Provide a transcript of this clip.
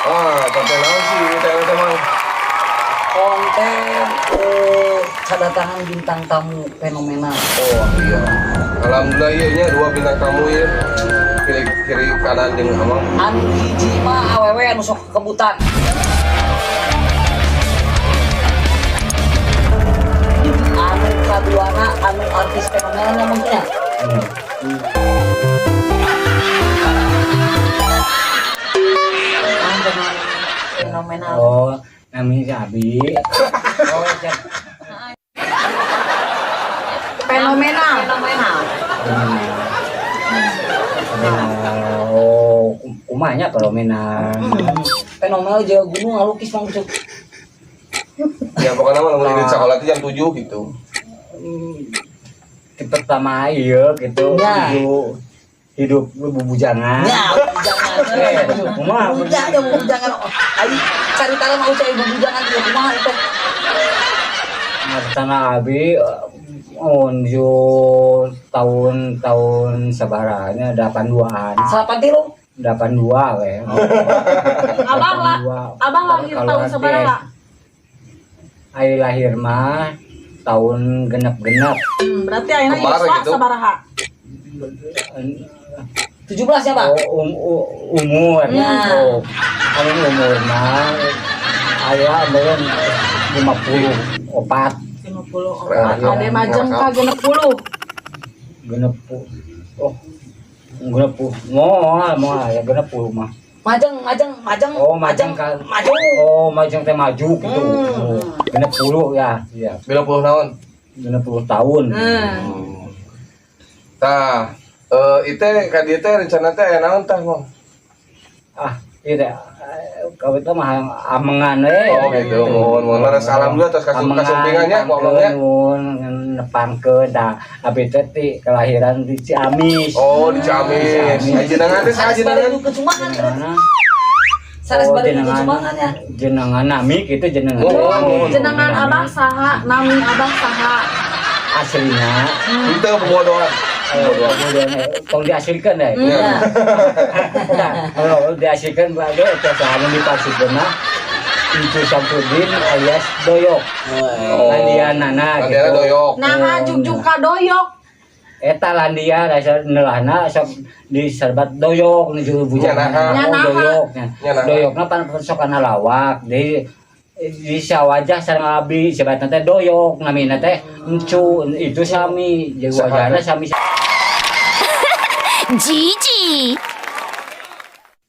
Ah, konten naon sih ieu teh teh, Mang? Konten kedatangan bintang tamu fenomenal. Oh iya. Alhamdulillah ieu nya dua bintang tamu ieu. Kiri kiri kanan jeung Amang. Anu hiji mah awewe anu sok kebutan. Anu kaduana anu artis fenomenal namanya. Anu fenomenal. Oh, namanya si Abi. Oh, siap. Fenomenal. Fenomenal. Fenomenal. Oh, kumanya fenomenal. Fenomenal jaga gunung ngalukis mang cuk. Ya pokoknya mah lamun di sekolah teh jam 7 gitu. Di pertama iya gitu. Ya. Hidup hidup bubujangan. Ya, bubujangan. Eh, kumaha? Bubujangan, bubujangan. Ai caritana mau cari bubujangan ieu kumaha itu? Pertama Abi unju tahun-tahun sabaranya 82-an. 83. 82 we. Abah lah. 82. Abah lahir tahun sabaraha? Ai lahir mah tahun genep-genep. Berarti ayeuna Kembar yuswa gitu. sabaraha? 17 ya, Pak? Oh, umur. Ya. Oh, anu umur mah aya meureun 54. 54. Iya. Ade majeng ka 60. Genep oh genep moal moal ya 60 mah. Majeng, majeng, majeng. Oh, majeng kan. Maju. Oh, majeng teh maju gitu. Hmm. Oh, 60 ya, iya. 90 naon? 60 tahun. Tah, ieu ka dieu teh rencana teh aya naon tah, Mang? Ah, tidak. Kau itu mah amengan we. Oh gitu, mohon mohon leres, alhamdulillah tos Amengan, kasumpingannya ku Amang nya. nuhun, nepangkeun tah. Abi teh ti kelahiran di Ciamis. Oh, di Ciamis. Ciamis. Ai jenengan teh saha Sanes bade jenengan? nu kecumangan berarti. Jenengan. Sanes Oh, bade nu jenengan. kecumangan ya. Jenengan nami gitu jenengan. Oh, oh, oh. Jenengan abah saha? Nami abah saha? Aslina. Henteu pembodohan. Oh, kemudian tong diaslikan deh. Ya. Nah, kalau diaslikan berarti biasa anu dipalsukeun mah Incu Samsudin alias Doyok. Oh. Landianana gitu. Landiana Doyok. Naha jugjuk ka doyok. Eta landia rasa nelahna sok diserbat doyok nuju bujangan. Nya Oh, naha. doyok. Nya naha. Doyokna pan sok kana lawak. Jadi di sawajah sareng abi sebatna teh doyok namina teh encu itu sami jeung Saha wajahna teh? sami. Gigi.